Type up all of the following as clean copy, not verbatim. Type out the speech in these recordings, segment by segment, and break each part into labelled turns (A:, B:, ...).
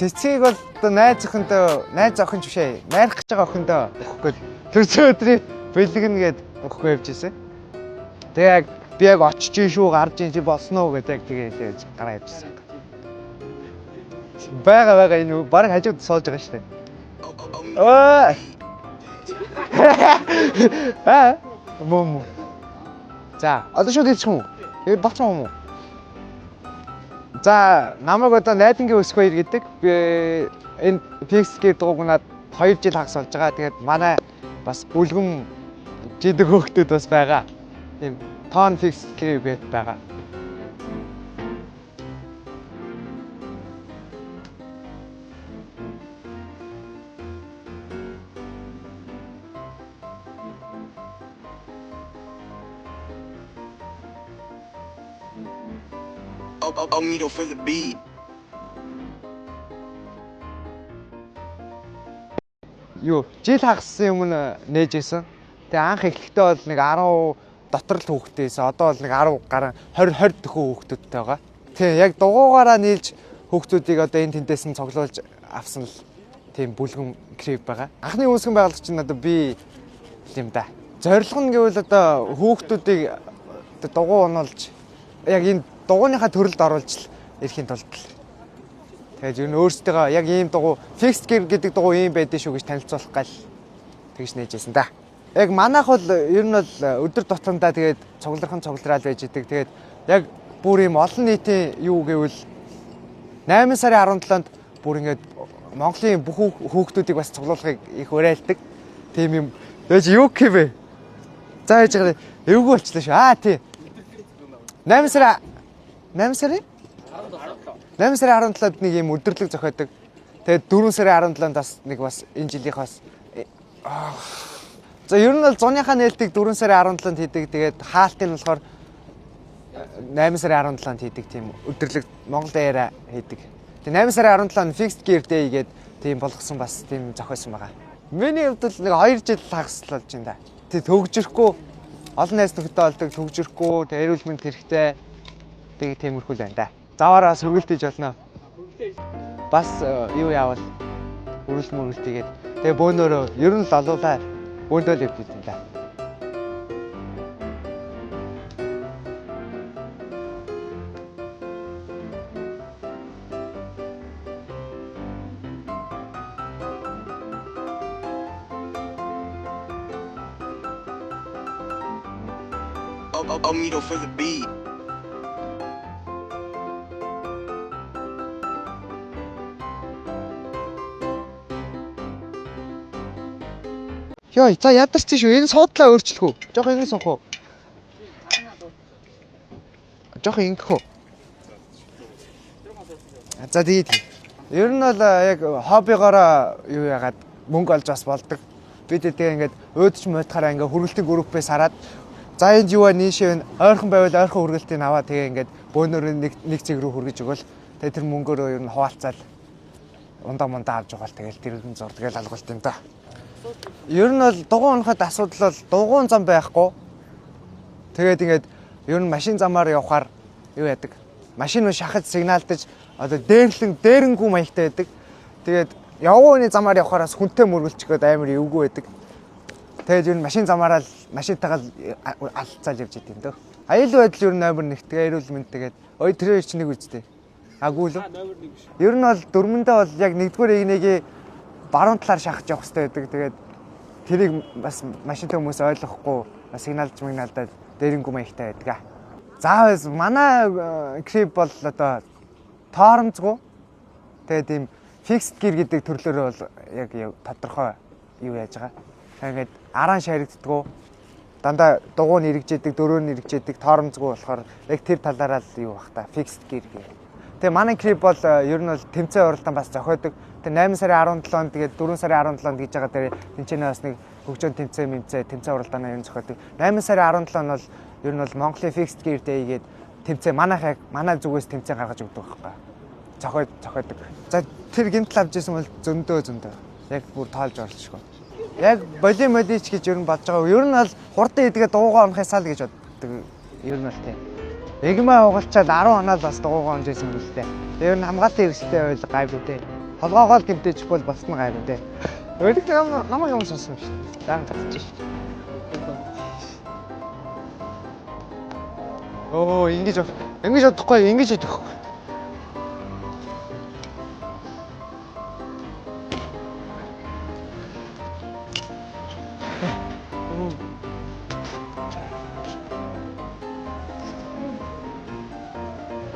A: Цэцгийг бол одоо найз охиндоо, найз охин ч биш ээ. Найрах гэж байгаа охиндоо өгөхгүй л төрсөн өдрийн бэлэг нь гээд өгөхгүй явж ирсэн. Тэгээ яг би яг очиж ин шүү, гарч ин чи болсон уу гэдэг яг тэгээ хэлээж гараа явжсэн. Бага бага энэ баг хажууд сууж байгаа шүү дээ. Аа. Аа. Мөн мөн. За, одоо шууд хэлчих юм уу? Э болцсон юм уу? За, намайг одоо Найдангийн Өсгөөр гэдэг. Би энэ Fix гэдэг дууг над 2 жил хагас болж байгаа. Тэгээд манай бас бүлгэн жидэг хөөхтүүд бас байгаа. Тийм Tone Fix гэдэг байгаа.
B: Omito for the beat.
A: Юу, жил хагассан юм нь нээж исэн. Тэгээ анх эхлэхдээ бол нэг 10 дотор л хүүхдтэй байсан. Одоо бол нэг 10 гаруй 20 20 төхөө хүүхдүүдтэй байгаа. Тийм яг дугуугаараа нийлж хүүхдүүдийг одоо энэ тэндээс нь цуглуулж авсан л тийм бүлгэн крип байгаа. Анхны үүсгэн байгуулагч нь одоо би юм да. Зорилго нь гэвэл одоо хүүхдүүдийг одоо дугуй унуулж яг энэ дугууныхаа төрөлд оруулж л ирэхийн тулд л. Тэгээд ер нь өөрсдөө яг ийм дугуй fixed gear гэдэг дугуй ийм байдэн шүү гэж танилцуулах гал тэгж нээжсэн да. Яг манайх бол ер нь бол өдөр тутамдаа тэгээд цуглархан цуглараал байж идэг. Тэгээд яг бүр ийм олон нийтийн юу гэвэл 8 сарын 17-нд бүр ингээд Монголын бүх хүүхдүүдийг бас цуглуулахыг их уриалдаг. Тийм юм. Тэгэж юу гэв бэ? За яаж байгаа эвгүй болчлаа шүү. Аа тий. 8 сарын 8 сарын 8 сарын 17-нд нэг юм өдөрлөг зохиодог. Тэгээд 4 сарын 17-нд бас нэг бас энэ жилийнх бас За ер нь бол зуныхаа нээлтийг 4 сарын 17-нд хийдэг. Тэгээд хаалтыг нь болохоор 8 сарын 17-нд хийдэг тийм өдөрлөг Монгол даяараа хийдэг. Тэгээд 8 сарын 17-нд Fixed Gear Day гэдэг тийм болгосон бас тийм зохиосон байгаа. Миний хувьд бол нэг 2 жил хагас л болж байна да. Тэг төгжирэхгүй олон найз нөхдөд олдог төгжирэхгүй тэг эрүүл мэнд хэрэгтэй тэг тиймэрхүү л байна да. Заваараа бас хөргөлт хийж болно. Бас юу яавал өрөлт мөрөлт хийгээд тэгээ бөөнөрөө ер нь л олуулаа бөөндөө л явж идэв да.
B: Omito for the beat.
A: Йой, за ядарч шүү. Энэ суудлаа өөрчлөх үү? Жохоо ингэ суух уу? Жохоо ингэх үү? За тэгээд ер нь бол яг хоббигоороо юу яагаад мөнгө олж бас болдог. Бид тэгээ ингээд өөдөж муйтахаараа ингээд хүргэлтийн группээс хараад за энд юу вэ нийшээ вэ? Ойрхон байвал ойрхон хүргэлтийг аваа тэгээ ингээд бөөнөр нэг нэг цэг рүү хүргэж өгөөл. Тэгээ тэр мөнгөөрөө ер нь хуваалцаал ундаа мундаа авч угаал тэгэл тэр нь зур тэгэл алгуулт юм да. Ер нь бол дугуй унахад асуудал бол дугуйн зам байхгүй. Тэгээд ингээд ер нь машин замаар явхаар юу яадаг. Машин нь шахаж сигналдаж одоо дээрлэн дээрэнгүү маягтай байдаг. Тэгээд явган хүний замаар явхаар бас хүнтэй мөргөлчих гээд амар эвгүй байдаг. Тэгээд ер нь машин замаараа л машинтайгаа л алцаал явж идэв юм дөө. Аюул байдал ер нь номер 1 тэгээ эрүүл мэнд тэгээд ой тэр хоёр чинь нэг үстэй. Аггүй л үү? Ер нь бол дөрмөндөө бол яг нэгдүгээр игнэгийн баруун талаар шахаж явах хэрэгтэй байдаг. Тэгээд тэрийг бас машинтай хүмүүс ойлгохгүй бас сигналж мигналдаад дээрэнгүү маягтай байдаг. За бас манай крип бол одоо тоормцгүй. Тэгээд ийм fixed gear гэдэг төрлөөрөө бол яг тодорхой юу яаж байгаа. Тэгээд ингээд араан шаригддгүү. Дандаа дугуй нь эргэжээдэг, дөрөв нь эргэжээдэг, тоормцгүй болохоор яг тэр талаараа л юу бах та fixed gear гэх. Тэгээ манай крип бол ер нь бол тэмцээн уралдаан бас зохиодог. Тэгээ 8 сарын 17-нд тэгээд 4 сарын 17-нд гэж байгаа дээр тэнцэнэ бас нэг хөгжөөн тэмцээн мэмцээ тэмцээн уралдаанаа ер нь зохиодог. 8 сарын 17 нь бол ер нь бол Монголын fixed gear day гээд тэмцээн манайх яг манай зүгээс тэмцээн гаргаж өгдөг байхгүй. Зохиодог. За тэр гимтэл авч исэн бол зөндөө. Яг бүр тоолж орлошгүй. Яг боли молич гэж ер нь бодож байгаа. Ер нь бол хурдан идгээ дуугаа унахысаа л гэж боддог. Ер нь бол тийм. Эгмаа угалчаад 10 оноо л бас дуугаа унж исэн юм л дээ. Ер нь хамгаалтын эрсдэлтэй байвал гайгүй дээ. Толгоогоо л гэмтээчих бол бусд нь гайгүй дээ. Өөлөг намайг юм сонсон юм шүү. Даан татчих шүү. Оо, ингэж удахгүй, ингэж идэхгүй.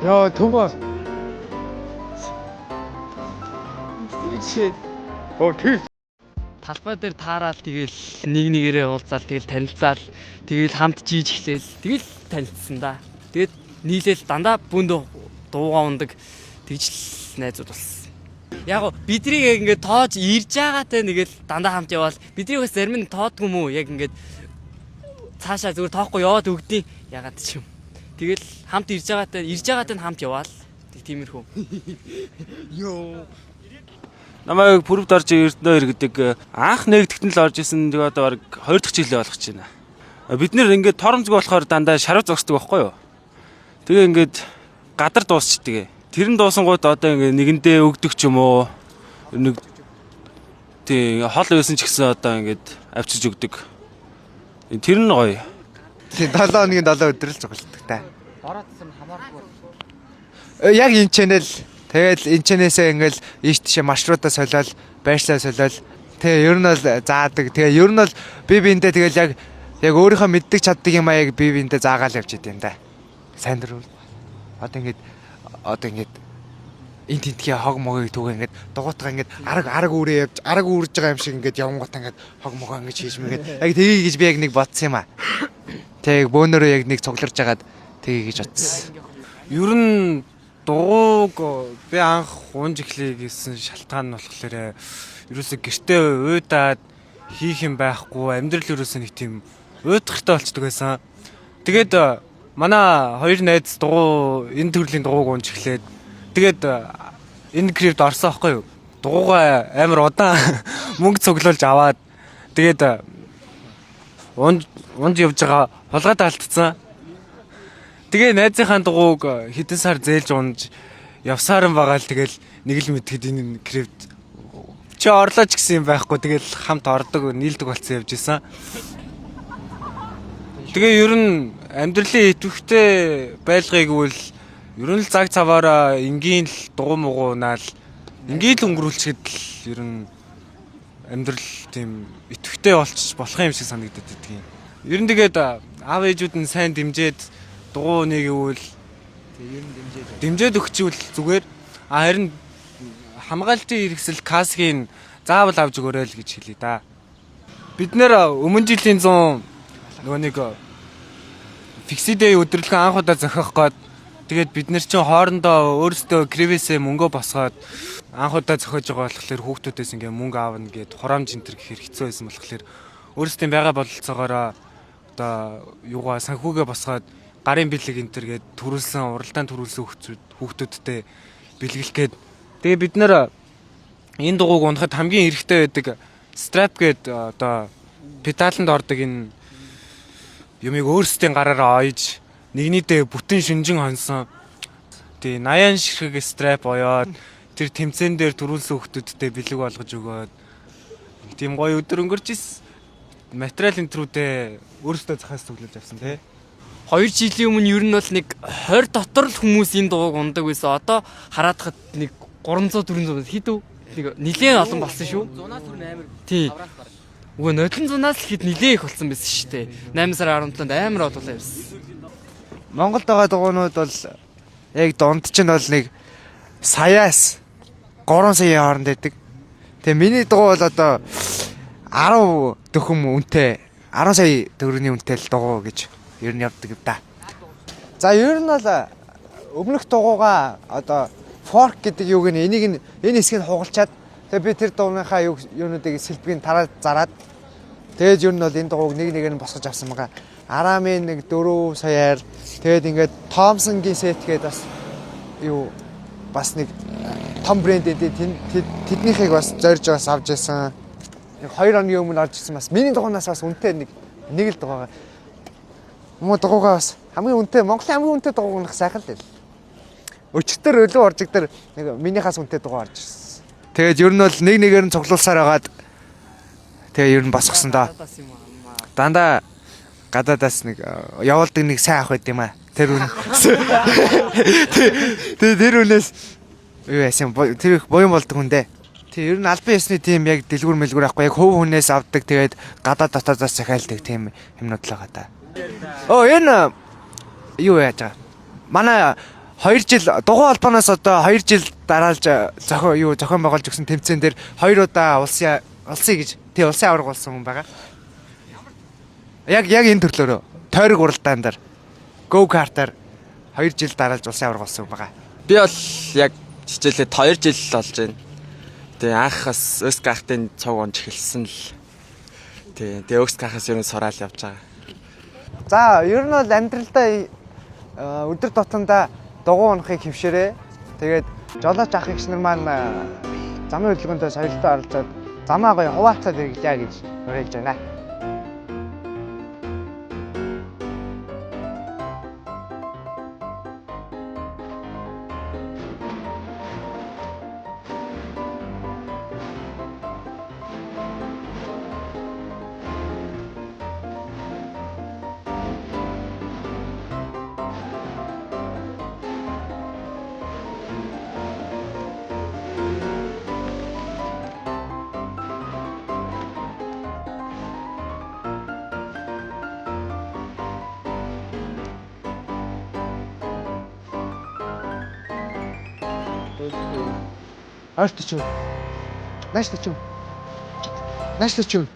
A: 야, 동아. 어, 티.
C: Талбай дээр таараад тэгэл нэг нэгээрээ уулзаал, тэгэл танилцаал, тэгэл хамт жийж эхлээл, тэгэл танилцсан да. Тэгээд нийлээл дандаа бүндөө дуугаа ундаг, тэгж л найзууд болсон. Яг гоо бидрийг яг ингээд тоож ирж байгаатай нэгэл дандаа хамт яваал, бидрийг бас зарим нь тоодгүй юм уу, яг ингээд цаашаа зүгээр тоохгүй яваад өгдیں۔ Ягаад ч юм. Тэгэл хамт ирж байгаатай нь хамт яваал. Тэг тиймэрхүү.
D: Намайг Пүрв дарж Эрдэнэ гэдэг анх нэгдэхтэн л орж исэн. Тэгээ одоо бараг 2 дахь жилээ болох гэж байна. Бид нэр ингээд торомзог болохоор дандаа шарав зогсдог байхгүй юу? Тэгээ ингээд гадар дуусчдаг. Тэр нь дуусангууд одоо ингээд нэгэндээ өгдөг ч юм уу. Нэг тий хол байсан ч гэсэн одоо ингээд авчиж өгдөг. Тэр нь гоё.
A: Тийм, 7 хоногийн 7 өдөр л цугладаг та. Ороодсон хамааргүй. Яг энэ чэнэл тэгэл энэ чэнээсээ ингээл ийш тийшээ маршрутаа солиол, байршлаа солиол. Тэгээ ер нь бол заадаг. Тэгээ ер нь бол би биэндээ тэгэл яг өөрийнхөө мэддэг чаддаг юм а яг би биэндээ заагаал явж идэм да. Сайн дургүй. Одоо ингээд энэ тентгийн хог могийг түгэ ингээд дугуйтгаа ингээд араг үүрээ явж араг үүрж байгаа юм шиг ингээд явангуудаа ингээд хог могоо ингээд хийж мэгээд яг тгий гэж би яг нэг бодсон юм а. Тэг бөөнөрөө яг нэг цугларж агаад тгий гэж бодсон.
E: Ер нь дугууг би анх унж эхлэе гэсэн шалтгаан нь болохоор ерөөсө гэртээ уйдаад хийх юм байхгүй, амьдрал ерөөсө нэг тийм уйдахтай болчдөг байсан. Тэгээд манай хоёр найз дугуй энэ төрлийн дугууг унж эхлээд тэгээд энэ крипт орсон аахгүй юу? Дугуугаа амар удаан мөнгө цуглуулж аваад тэгээд унж явж байгаа хулгайд алдсан. Тэгээ найзынхаа дугууг хэдэн сар зээлж унж явсаар нь байгаа л тэгэл нэг л мэдхэд энэ крипт чи орлоо ч гэсэн юм байхгүй, тэгэл хамт ордог нийлдэг болсон явж исэн. Тэгээ ер нь амьдралын идэвхтэй байлгыг үл ер нь л цаг цаваараа энгийн л дугуй мугуунаал энгийн л өнгөрүүлчихэд л ер нь амьдрал тийм идэвхтэй болчих болох юм шиг санагдаад байдаг юм. Ер нь тэгээд аав ээжүүд нь сайн дэмжиж дугуй нэг үйл дэмжиж өгчүүл зүгээр. А харин хамгаалтын хэрэгсэл каскийг заавал авч өгөөрэй л гэж хэлье да. Бид нэр өмнө жилийн 100 нөгөө нэг Fixie Day өдөрлөгөө анх удаа зохиох гээд тэгээд бид нар чинь хоорондоо өөрсдөө crew-ээсээ мөнгө босгоод анх удаа зохиож байгаа болохоор хүүхдүүдээс ингээ мөнгө аавна гэд хураамж энэ төр гэхэр хэцүү байсан болохоор өөрсдийн байгаа бололцоогоороо одоо юугаа санхүүгээ босгоод гарын бэлэг энэ төр гэд төрүүлсэн уралдаан төрүүлсэн хүүхдүүдтэй бэлгэлэх гээд тэгээ бид нар энэ дугууг унахад хамгийн хэрэгтэй байдаг strap гэд одоо педаланд ордог энэ юмыг өөрсдийн гараараа ойж нэгнийдээ бүтэн шүнжин хонсон. Тэгээ 80 ширхэг strap оёод тэр тэмцээн дээр төрүүлсэн хүүхдүүдтэй бэлэг болгож өгөөд тийм гоё өдөр өнгөрч ирсэн. Материал энтрүүдээ өөрсдөө захаас цуглуулж авсан тий.
C: 2 жилийн өмнө ер нь бол нэг 20 дотор л хүмүүс энэ дууг ундаг байсан. Одоо хараадахад нэг 300 400 хэд үү? Нэг нилээн олон болсон шүү.
F: Зунаас хүрэн амар.
C: Тий. Үгүй, нодон зунаас л хэд нилээн их болсон байсан шүү дээ. 8 сарын 17-нд амар олуулаа явсан.
A: Монголд байгаа дугуйнууд бол яг дунд чинь бол нэг саяас 3 саяын хооронд байдаг. Тэгээ миний дугуй бол одоо 10 дөхөм үнэтэй, 10 сая төгрөгийн үнэтэй л дугуй гэж ер нь явдаг юм да. За, ер нь бол өмнөх дугуйгаа одоо fork гэдэг юуг нь энийг нь энэ хэсгийг хугалчаад тэгээ би тэр дугуйнхаа юу юунуудыг сэлбэгийг тараад зараад тэгээд ер нь бол энэ дугуйг нэг нэгээр нь босгож авсан байгаа. Арамын нэг 4 саяар тэгээд ингээд Thomson-гийн set гээд бас юу бас нэг том брэнд эдээ тэднийхийг бас зорж бас авч ясан. Нэг 2 хоногийн өмнө орж ирсэн, бас миний дугуйнаас бас үнэтэй нэг л дугуйгаа. Муу дугуйгаа бас хамгийн үнэтэй, Монголын хамгийн үнэтэй дугуйг сайхан л. Өчигдөр өлөө оржиг дээр нэг минийхаас үнэтэй дугуй орж ирсэн. Тэгээд ер нь бол нэг нэгээр нь цуглуулсаар байгаад тэгээ ер нь босгосон доо.
C: Гадаадаас юм аа.
A: Дандаа гадаадаас нэг явуулдаг нэг сайн ах байд юм аа. Тэр үн. Тэгээ тэр үнээс юу яасан тэр их буян болдог хүн дээ. Тэг ер нь албан ёсны тийм яг дэлгүр мэлгүр ахгүй яг хөв хүнээс авдаг, тэгээд гадаад дотоодоос захиалдаг тийм юмнууд л байгаа та. Оо, энэ юу яаж байгаа? Манай 2 жил дугуй холбооноос одоо 2 жил дараалж зохион байгуулж өгсөн тэмцээн дээр хоёр удаа улсын гэж тий улсын аварга болсон хүн байгаа. Яг энэ төрлөөрөө тойрог уралдаан дээр go kart-аар 2 жил дараалж улсын аварга болсон хүн байгаа.
F: Би бол яг хичээлээ 2 жил л болж байна. Тэгээ анх бас Өск ахтын цуг унж эхэлсэн л. Тэгээ Өск ахаас ер нь сураал явж байгаа.
A: За, ер нь бол амьдралдаа өдөр тутамдаа дугуй унахыг хөвшөөрэй. Тэгээд жолооч ах эгч нар маань замын хөдөлгөөнтэй соёлтой оролцоод замаа гоё хуваалцаад хэрэглэе гэж уриалж байна. Ойр төчөө. Нааш төчөө. Нааш төчөө.